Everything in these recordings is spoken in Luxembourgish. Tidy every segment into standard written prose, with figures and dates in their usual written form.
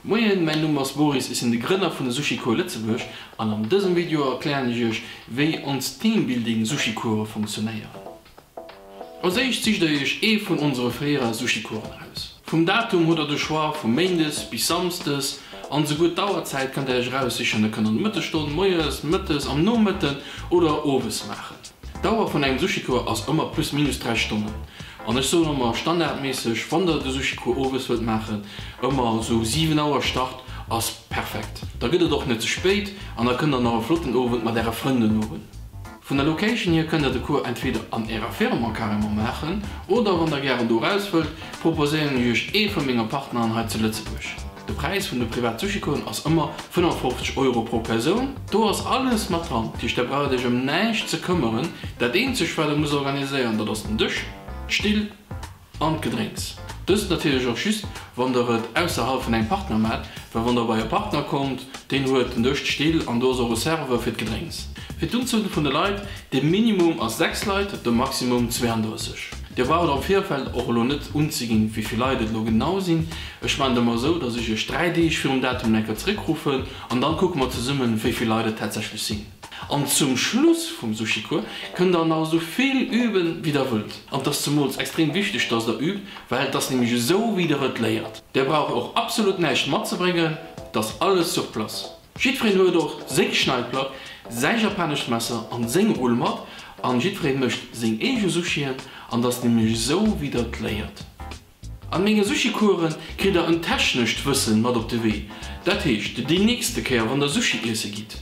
Moien, mäin Numm ass Boris, ech sinn de Grënner vun de Sushi Cours Lëtzebuerg an an dësem Video erklären ech iech wéi ons Teambuilding Sushi Course funktionéieren. Als éischt sicht der iech ee vun onsere fréiere Sushi Coursen eraus. Vum Datum hutt der de Choix vu Méindes bis Samsdes an esouguer d'Auerzäit kënnt der iech eraussichen. Der kënnt an der Mëttesstonn, moies, mëttes, am Nomëtten oder owes maachen. D'Dauer vun engem Sushi-Cours ass ëmmer plus minus 3 Stonnen. An ech soen ëmmer standardméisseg, wann der de Sushi-Cours owes wëllt maachen, ëmmer esou 7 Auer Start ass perfekt. Da gëtt et och net ze spéit an da kënnt der nach e flotten Owend mat äre Frënn dono hunn. Vun der Location hier kënnt der de Cours entweder an ärer Firma carrément maachen oder wann der gären do raus wëllt, proposéieren ech iech ee vu menger Partneren hei zu Lëtzebuerg. De Präis vun de privat Sushikoen ass ëmmer 55 Euro pro Persoun. Do ass alles mat dran, dat heescht der braucht iech ëm näischt ze këmmeren. Dat eenzegt wat der musst organiséieren, dat ass den Dësch, d'Still an d'Gedrénks. Dëst natierlech och just wann der et ausserhalb vun engem Partner maacht, well wann der bei e Partner kommt, deen huet den Dësch, d'Still an do ass och e Serveur fir d'Gedrénks. Fir d'Unzuel vun de Leit, de Minimum ass 6 Leit, de Maximum 32. Dir braucht am Virfeld och elo net unzeginn, wéi vill Leit et elo genau sinn. Ech maachen et ëmmer esou, dass ech iech 3 Deeg virum Datum eng Kéier zeréckruffen an dann kucke mer zesummen, wéi vill Leit et tatsächlech sinn. An zum Schluss vum Sushi-Cours kënnt der nach esou vill üben, wéi der wëllt. An et ass zemools extrem wichteg, dass der übt, well et ass nämlech esou, wéi der et léiert. Dir braucht och absolut näischt matzebréngen, et ass alles sur place. Jiddwereen huet och seng Schneidplack, säi japanescht Messer an seng Rull mat an jiddwereen mécht seng eege Sushien an et ass nämlech esou wéi der et léiert. An menge Sushi-Coursen kritt der en technescht Wëssen mat op de Wee. Dat heescht, déi nächste Kéier wann der Sushi iesse gitt,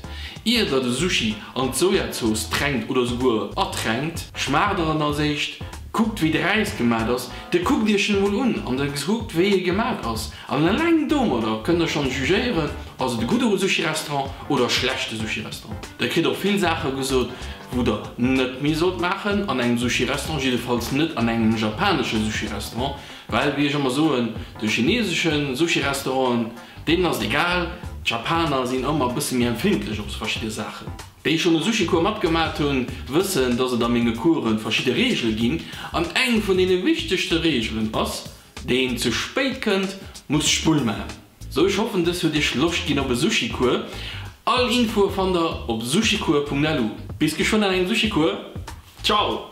ier der de Sushi an d'Sojazooss tränkt oder souguer ertränkt, schmaacht der en als éischt, kuckt wéi de Räis gemat ass, dir kuckt iech en emol un an der kuckt wéi e gemat ass An eleng domadder kënnt der schonn jugéieren, ass et e gudde Sushi-Restaurant oder e schlechte Sushi-Restaurant. Der kritt och vill Saache gesot, wou der net méi sollt maachen an engem Sushi-Restaurant, jiddefalls net an engem japanesche Sushi-Restaurant, well, wéi ech ëmmer soen, de chinesesche Sushi-Restauranten, deenen ass et egal, d'Japaner sinn ëmmer e bësse méi empfindlech op verschidde Saachen. Déi schonn e Sushi-Cours matgemat hunn, wëssen, dass et a menge Coursen verschidde Reegele ginn, an eng vun deene wichtegste Reegelen ass, Deen ze spéit kënnt, muss d'Spull man. Sou ech hoffen dës huet iech Loscht ginn op e Sushi Cours. All Infoe fannt der op sushicours.lu. Bis geschwënn an engem Sushi Cours. Ciao!